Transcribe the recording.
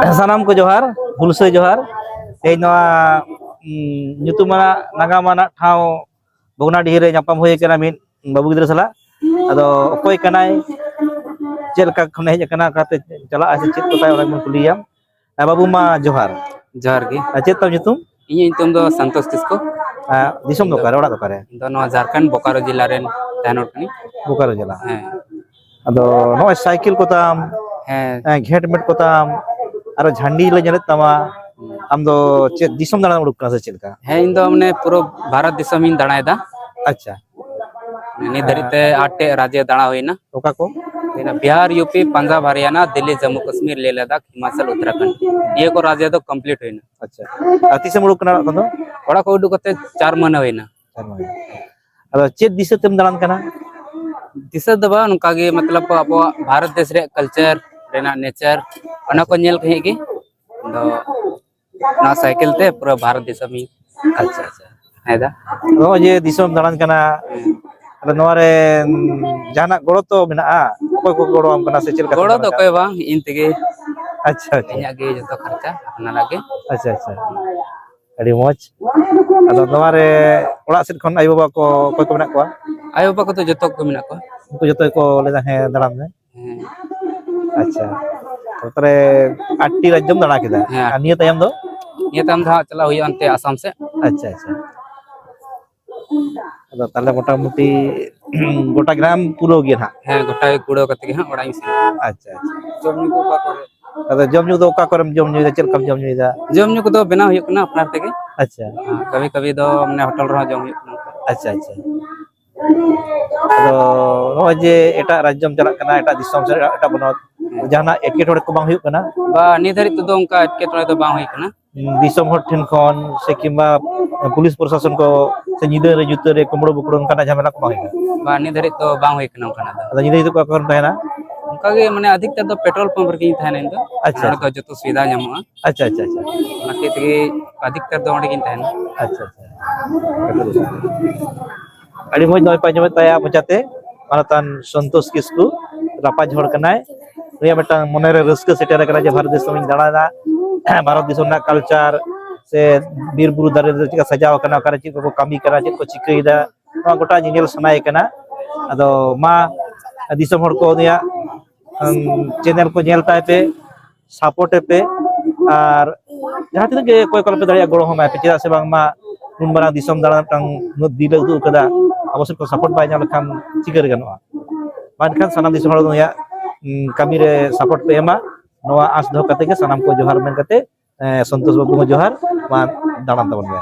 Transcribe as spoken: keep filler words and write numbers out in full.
ᱥᱟᱱᱟᱢ ᱠᱚ ᱡᱚᱦᱟᱨ, ᱦᱩᱞᱥᱟᱹᱭ ᱡᱚᱦᱟᱨ᱾ ᱛᱮᱦᱮᱧ ᱱᱚᱣᱟ, ᱩᱸ, ᱧᱩᱛᱩᱢᱟᱱᱟᱜ ᱱᱟᱜᱟᱢ ᱟᱱᱟᱜ ᱴᱷᱟᱶ ᱵᱷᱚᱜᱽᱱᱟᱰᱤᱦᱤ ᱨᱮ ᱧᱟᱯᱟᱢ ᱦᱩᱭ ᱟᱠᱟᱱᱟ ᱢᱤᱫ ᱵᱟᱹᱵᱩ ᱜᱤᱫᱽᱨᱟᱹ ᱥᱟᱞᱟᱜ᱾ ᱟᱫᱚ ᱚᱠᱚᱭ ᱠᱟᱱᱟᱭ, ᱪᱮᱫ ᱞᱮᱠᱟ ᱠᱷᱚᱱᱮ ᱦᱮᱡ ᱟᱠᱟᱱᱟ, ᱚᱠᱟᱛᱮ ᱪᱟᱞᱟᱜ ᱟᱭ ᱥᱮ ᱪᱮᱫ ᱠᱚ ᱛᱟᱭ, ᱚᱱᱟ ᱜᱮᱵᱚᱱ ᱠᱩᱞᱤᱭᱮᱭᱟ᱾ ᱦᱮᱸ ᱵᱟᱹᱵᱩ, ᱢᱟ ᱡᱚᱦᱟᱨ᱾ ᱡᱚᱦᱟᱨ ᱜᱮ᱾ ᱟᱨ ᱪᱮᱫ ᱛᱟᱢ ᱧᱩᱛᱩᱢ? ᱤᱧᱟᱹᱜ ᱧᱩᱛᱩᱢ ᱫᱚ ᱥᱟᱱᱛᱳᱥ ᱠᱤᱥᱠᱩ᱾ ᱟᱨ ᱫᱤᱥᱚᱢ ᱫᱚ ᱤᱧ ᱫᱚ ᱚᱠᱟᱨᱮ, ᱚᱲᱟᱜ ᱫᱚ ᱚᱠᱟᱨᱮ? ᱤᱧ ᱫᱚ ᱱᱚᱣᱟ ᱡᱷᱟᱲᱠᱷᱚᱸᱰ ᱵᱳᱠᱟᱨᱳ ᱡᱮᱞᱟ ᱨᱮᱱ ᱛᱟᱦᱮᱱ ᱦᱚᱲ ᱠᱟᱹᱱᱟᱹᱧ᱾ ᱵᱳᱠᱟᱨᱳ ᱡᱮᱞᱟ᱾ ᱦᱮᱸ᱾ ᱟᱫᱚ ᱱᱚᱜᱼᱚᱭ ᱥᱟᱭᱠᱮᱞ ᱠᱚ ᱛᱟᱢ, ᱦᱮᱸ᱾ ᱦᱮᱸ, ᱜᱷᱮᱸᱴ ᱢᱮᱴ ᱠᱚ ᱛᱟᱢ, ᱟᱨᱚ ᱡᱷᱟᱱᱰᱤ ᱞᱮ ᱧᱮᱞᱮᱫ ᱛᱟᱢᱟ᱾ ᱦᱩᱸ᱾ ᱟᱢ ᱫᱚ ᱪᱮᱫ ᱫᱤᱥᱚᱢ ᱫᱟᱬᱟᱱ ᱩᱰᱩᱠ ᱠᱟᱱᱟ ᱥᱮ ᱪᱮᱫ ᱞᱮᱠᱟ? ᱦᱮᱸ, ᱤᱧ ᱫᱚ ᱢᱟᱱᱮ ᱯᱩᱨᱟᱹ ᱵᱷᱟᱨᱚᱛ ᱫᱤᱥᱚᱢ ᱤᱧ ᱫᱟᱬᱟᱭᱮᱫᱟ᱾ ᱟᱪᱪᱷᱟ᱾ ᱱᱤᱛ ᱫᱷᱟᱹᱨᱤᱡ ᱛᱮ ᱟᱴ ᱴᱮᱡ ᱨᱟᱡᱽᱡᱚ ᱫᱟᱬᱟ ᱦᱩᱭᱱᱟ᱾ ᱚᱠᱟ ᱠᱚ? ᱦᱩᱭᱱᱟ ᱵᱤᱦᱟᱨ, ᱭᱩ ᱯᱤ, ᱯᱟᱧᱡᱟᱵᱽ, ᱦᱟᱨᱤᱭᱟᱱᱟ, ᱫᱤᱞᱞᱤ, ᱡᱚᱢᱢᱩ ᱠᱟᱥᱢᱤᱨ, ᱞᱮᱦ ᱞᱟᱫᱟᱠᱷ, ᱦᱤᱢᱟᱪᱚᱞ, ᱩᱛᱛᱚᱨᱟᱠᱷᱚᱸᱰ᱾ ᱱᱤᱭᱟᱹ ᱠᱚ ᱨᱟᱡᱽᱡᱚ ᱫᱚ complete ᱦᱩᱭᱱᱟ᱾ ᱟᱪᱪᱷᱟ᱾ ᱟᱨ ᱛᱤᱥᱮᱢ ᱩᱰᱩᱠ ᱠᱟᱱᱟ ᱚᱲᱟᱜ ᱠᱷᱚᱱ ᱫᱚ? ᱚᱲᱟᱜ ᱠᱷᱚᱱ ᱩᱰᱩᱠ ᱠᱟᱛᱮ ᱪᱟᱨ ᱢᱟᱹᱦᱱᱟᱹ ᱦᱩᱭᱱᱟ᱾ ᱪᱟᱨ ᱢᱟᱹᱦᱱᱟᱹ᱾ ᱟᱫᱚ ᱪᱮᱫ ᱫᱤᱥᱟᱹ ᱛᱮᱢ ᱫᱟᱬᱟᱱ ᱠᱟᱱᱟ? ᱫᱤᱥᱟᱹ ᱫᱚ ᱵᱟᱝ, ᱱᱚᱝᱠᱟ ᱜᱮ, ᱢᱚᱛᱞᱚᱵ, ᱟᱵᱚᱣᱟᱜ ᱵᱷᱟᱨᱚᱛ ᱫᱮᱥ ᱨᱮᱭᱟᱜ culture ᱨᱮᱱᱟᱜ nature, ᱚᱱᱟ ᱠᱚ ᱧᱮᱞ ᱠᱚ ᱦᱮᱡ ᱜᱮ᱾ ᱟᱫᱚ ᱱᱚᱣᱟ ᱥᱟᱭᱠᱮᱞ ᱛᱮ ᱯᱩᱨᱟᱹ ᱵᱷᱟᱨᱚᱛ ᱫᱤᱥᱚᱢ ᱤᱧ ᱟᱪᱪᱷᱟ, ᱟᱪᱪᱷᱟ᱾ ᱦᱮᱸ ᱫᱟ᱾ ᱱᱚᱜᱼᱚᱭ ᱡᱮ ᱫᱤᱥᱚᱢ ᱫᱟᱬᱟᱱ ᱠᱟᱱᱟ, ᱟᱫᱚ ᱱᱚᱣᱟ ᱨᱮ, ᱩᱸ, ᱡᱟᱦᱟᱱᱟᱜ ᱜᱚᱲᱚ ᱛᱚ ᱢᱮᱱᱟᱜᱼᱟ? ᱚᱠᱚᱭ ᱠᱚ ᱜᱚᱲᱚ ᱟᱢ ᱠᱟᱱᱟ ᱥᱮ ᱪᱮᱫ ᱞᱮᱠᱟ ᱜᱚᱲᱚ ᱛᱮᱢ ᱫᱚ ᱫᱟᱬᱟᱱ ᱠᱟᱱᱟ? ᱚᱠᱚᱭ ᱵᱟᱝ, ᱤᱧ ᱛᱮᱜᱮ᱾ ᱟᱪᱪᱷᱟ, ᱟᱪᱪᱷᱟ᱾ ᱤᱧᱟᱹᱜ ᱜᱮ ᱡᱚᱛᱚ ᱠᱷᱚᱨᱪᱟ ᱟᱯᱱᱟᱨᱟᱜ ᱜᱮ᱾ ᱟᱪᱪᱷᱟ, ᱟᱪᱪᱷᱟ᱾ ᱟᱹᱰᱤ ᱢᱚᱡᱽ᱾ ᱟᱫᱚ ᱱᱚᱣᱟ ᱨᱮ ᱚᱲᱟᱜ ᱥᱮᱫ ᱠᱷᱚᱱ ᱟᱭᱳ ᱵᱟᱵᱟ ᱠᱚ ᱚᱠᱚᱭ ᱠᱚ ᱢᱮᱱᱟᱜ ᱠᱚᱣᱟ? ᱟᱭᱳ ᱵᱟᱵᱟ ᱠᱚᱫᱚ ᱡᱚᱛᱚ ᱠᱚ ᱢᱮᱱᱟᱜ ᱠᱚᱣᱟ᱾ ᱩᱱᱠᱩ ᱡᱚᱛᱚ ᱜᱮᱠᱚ ᱞᱟᱹᱭᱫᱟ, "ᱦᱮᱸ, ᱫᱟᱬᱟᱱ ᱢᱮ"? ᱦᱮᱸ᱾ ᱟᱪᱪᱷᱟ, ᱛᱟᱨᱯᱚᱨᱮ ᱟᱴᱴᱤ ᱨᱟᱡᱽᱡᱚᱢ ᱫᱟᱬᱟ ᱠᱮᱫᱟ᱾ ᱦᱮᱸ, ᱟᱨ ᱟᱴᱴᱤ᱾ ᱱᱤᱭᱟᱹ ᱛᱟᱭᱚᱢ ᱫᱚ? ᱱᱤᱭᱟᱹ ᱛᱟᱭᱚᱢ ᱫᱚ ᱦᱟᱸᱜ ᱪᱟᱞᱟᱜ ᱦᱩᱭᱩᱜᱼᱟ ᱚᱱᱛᱮ ᱟᱥᱟᱢ ᱥᱮᱫ᱾ ᱟᱪᱪᱷᱟ, ᱟᱪᱪᱷᱟ᱾ ᱟᱫᱚ ᱛᱟᱦᱚᱞᱮ ᱢᱚᱴᱟᱢᱩᱴᱤ ᱜᱚᱴᱟ ᱜᱨᱟᱢ ᱯᱩᱨᱟᱹᱣ ᱜᱮ ᱱᱟᱦᱟᱜ? ᱦᱮᱸ, ᱜᱚᱴᱟ ᱜᱮ ᱠᱩᱲᱟᱹᱣ ᱠᱟᱛᱮ ᱜᱮ ᱦᱟᱸᱜ ᱚᱲᱟᱜ ᱤᱧ ᱥᱮᱱᱚᱜᱼᱟ᱾ ᱟᱪᱪᱷᱟ, ᱟᱪᱪᱷᱟ᱾ ᱡᱚᱢ ᱧᱩ ᱠᱚ ᱚᱠᱟ ᱠᱚᱨᱮ? ᱟᱫᱚ ᱡᱚᱢ ᱧᱩ ᱫᱚ ᱚᱠᱟ ᱠᱚᱨᱮᱢ ᱡᱚᱢ ᱧᱩᱭᱮᱫᱟ? ᱪᱮᱫ ᱞᱮᱠᱟᱢ ᱡᱚᱢ ᱧᱩᱭᱮᱫᱟ? ᱡᱚᱢ ᱧᱩ ᱠᱚᱫᱚ ᱵᱮᱱᱟᱣ ᱦᱩᱭᱩᱜ ᱠᱟᱱᱟ ᱟᱯᱱᱟᱨ ᱛᱮᱜᱮ᱾ ᱟᱪᱪᱷᱟ᱾ ᱠᱟᱹᱵᱷᱤ ᱠᱟᱹᱵᱷᱤ ᱫᱚ ᱢᱟᱱᱮ ᱦᱳᱴᱮᱞ ᱨᱮᱦᱚᱸ ᱡᱚᱢ ᱦᱩᱭᱩᱜ ᱠᱟᱱᱟ᱾ ᱟᱪᱪᱷᱟ, ᱟᱪᱪᱷᱟ᱾ ᱟᱫᱚ ᱱᱚᱜᱼᱚᱭ ᱡᱮ ᱮᱴᱟᱜ ᱨᱟᱡᱽᱡᱚᱢ ᱪᱟᱞᱟᱜ ᱠᱟᱱᱟ, ᱮᱴᱟᱜ ᱫᱤᱥᱚᱢ ᱥᱮ ᱮᱴᱟᱜ ᱯᱚᱱᱚᱛ, ᱦᱮᱸ᱾ ᱡᱟᱦᱟᱱᱟᱜ ᱮᱴᱠᱮᱴᱚᱬᱮ ᱠᱚ ᱵᱟᱝ ᱦᱩᱭᱩᱜ ᱠᱟᱱᱟ? ᱵᱟ, ᱱᱤᱛ ᱫᱷᱟᱹᱨᱤᱡ ᱛᱮᱫᱚ ᱚᱱᱠᱟ ᱮᱴᱠᱮᱴᱚᱬᱮ ᱫᱚ ᱵᱟᱝ ᱦᱩᱭ ᱠᱟᱱᱟ᱾ ᱫᱤᱥᱚᱢ ᱦᱚᱲ ᱴᱷᱮᱱ ᱠᱷᱚᱱ ᱥᱮ ᱠᱤᱝᱵᱟ ᱯᱩᱞᱤᱥ ᱯᱨᱚᱥᱟᱥᱚᱱ ᱠᱚ ᱥᱮ ᱧᱤᱫᱟᱹ ᱨᱮ ᱡᱩᱛᱟᱹ ᱨᱮ ᱠᱩᱢᱵᱽᱲᱩ ᱵᱩᱠᱲᱩ ᱚᱱᱠᱟᱱᱟᱜ ᱡᱷᱟᱢᱮᱞᱟ ᱠᱚ ᱵᱟᱝ ᱦᱩᱭ ᱠᱟᱱᱟ? ᱵᱟ, ᱱᱤᱛ ᱫᱷᱟᱹᱨᱤᱡ ᱫᱚ ᱵᱟᱝ ᱦᱩᱭ ᱠᱟᱱᱟ ᱚᱱᱠᱟᱱᱟᱜ ᱫᱚ᱾ ᱟᱫᱚ ᱧᱤᱫᱟᱹ ᱧᱩᱛᱟᱹ ᱚᱠᱟ ᱠᱚᱨᱮᱢ ᱛᱟᱦᱮᱱᱟ? ᱚᱱᱠᱟ ᱜᱮ, ᱢᱟᱱᱮ, ᱟᱫᱷᱤᱠᱛᱟᱨ ᱫᱚ ᱯᱮᱴᱨᱳᱞ ᱯᱟᱢᱯ ᱨᱮᱜᱮᱧ ᱛᱟᱦᱮᱱᱟ ᱤᱧ ᱫᱚ᱾ ᱟᱪᱪᱷᱟ, ᱱᱚᱰᱮ ᱫᱚ ᱟᱪᱪᱷᱟ᱾ ᱡᱚᱛᱚ ᱥᱩᱵᱤᱫᱷᱟ ᱧᱟᱢᱚᱜᱼᱟ᱾ ᱟᱪᱪᱷᱟ, ᱟᱪᱪᱷᱟ, ᱟᱪᱪᱷᱟ᱾ ᱚᱱᱟ ᱠᱷᱟᱹᱛᱤᱨ ᱛᱮᱜᱮ ᱟᱫᱷᱤᱠᱛᱟᱨ ᱫᱚ ᱚᱸᱰᱮ ᱜᱤᱧ ᱛᱟᱦᱮᱱᱟ᱾ ᱟᱪᱪᱷᱟ, ᱟᱪᱪᱷᱟ᱾ ᱟᱹᱰᱤ ᱢᱚᱡᱽ ᱱᱚᱜᱼᱚᱭ ᱯᱮ ᱟᱸᱡᱚᱢᱮᱫ ᱛᱟᱭᱟ ᱢᱚᱪᱟᱛᱮ, ᱢᱟᱱᱚᱛᱟᱱ ᱥᱚᱱᱛᱳᱥ ᱠᱤᱥᱠᱩ, ᱨᱟᱯᱟᱡᱽ ᱦᱚᱲ ᱠᱟᱱᱟᱭ᱾ ᱩᱱᱤᱭᱟᱜ ᱢᱤᱫᱴᱟᱝ ᱢᱚᱱᱮᱨᱮ ᱨᱟᱹᱥᱠᱟᱹ ᱥᱮᱴᱮᱨ ᱟᱠᱟᱱᱟ ᱡᱮ ᱵᱷᱟᱨᱚᱛ ᱫᱤᱥᱚᱢᱤᱧ ᱫᱟᱬᱟᱱᱟ, ᱵᱷᱟᱨᱚᱛ ᱫᱤᱥᱚᱢ ᱨᱮᱱᱟᱜ ᱠᱟᱞᱪᱟᱨ ᱥᱮ ᱵᱤᱨ ᱵᱩᱨᱩ ᱫᱟᱨᱮ ᱨᱮ ᱪᱮᱫ ᱞᱮᱠᱟ ᱥᱟᱡᱟᱣ ᱟᱠᱟᱱᱟ, ᱚᱠᱟᱨᱮ ᱪᱮᱫ ᱠᱚᱠᱚ ᱠᱟᱹᱢᱤ ᱠᱟᱱᱟ, ᱪᱮᱫ ᱠᱚ ᱪᱤᱠᱟᱹᱭᱮᱫᱟ, ᱱᱚᱣᱟ ᱜᱚᱴᱟ ᱧᱮᱧᱮᱞ ᱥᱟᱱᱟᱭᱮ ᱠᱟᱱᱟ᱾ ᱟᱫᱚ ᱢᱟ ᱫᱤᱥᱚᱢ ᱦᱚᱲ ᱠᱚ ᱩᱱᱤᱭᱟᱜ ᱪᱮᱱᱮᱞ ᱠᱚ ᱧᱮᱞ ᱛᱟᱭ ᱯᱮ, ᱥᱟᱯᱳᱨᱴ ᱮ ᱯᱮ᱾ ᱟᱨ ᱡᱟᱦᱟᱸ ᱛᱤᱱᱟᱹᱜ ᱜᱮ ᱚᱠᱚᱭ ᱚᱠᱟ ᱞᱮᱠᱟ ᱯᱮ ᱫᱟᱲᱮᱭᱟᱜᱼᱟ, ᱜᱚᱲᱚ ᱦᱚᱸ ᱮᱢᱟᱭ ᱯᱮ᱾ ᱪᱮᱫᱟᱜ ᱥᱮ ᱵᱟᱝᱢᱟ ᱱᱩᱱ ᱢᱟᱨᱟᱝ ᱫᱤᱥᱚᱢ ᱫᱟᱬᱟᱱ ᱢᱤᱫᱴᱟᱝ ᱩᱱᱟᱹᱜ ᱫᱤᱞ ᱮ ᱩᱫᱩᱜ ᱟᱠᱟᱫᱟ, ᱟᱵᱚ ᱥᱮᱫ ᱠᱷᱚᱱ ᱥᱟᱯᱳᱨᱴ ᱵᱟᱭ ᱧᱟᱢ ᱞᱮᱠᱷᱟᱱ ᱪᱤᱠᱟᱹ ᱨᱮ ᱜᱟᱱᱚᱜᱼᱟ? ᱢᱟ ᱮᱱᱠᱷᱟᱱ ᱥᱟᱱᱟᱢ ᱫᱤᱥᱚᱢ ᱦᱚᱲ ᱩᱱᱤᱭᱟᱜ ᱠᱟᱹᱢᱤ ᱨᱮ ᱥᱟᱯᱳᱨᱴ ᱯᱮ ᱮᱢᱟ, ᱱᱚᱣᱟ ᱟᱸᱥ ᱫᱚᱦᱚ ᱠᱟᱛᱮ ᱜᱮ ᱥᱟᱱᱟᱢ ᱠᱚ ᱡᱚᱦᱟᱨ ᱢᱮᱱ ᱠᱟᱛᱮ, ᱥᱚᱱᱛᱳᱥ ᱵᱟᱹᱵᱩ ᱦᱚᱸ ᱡᱚᱦᱟᱨ᱾ ᱢᱟ ᱫᱟᱬᱟᱱ ᱛᱟᱵᱚᱱ ᱢᱮ᱾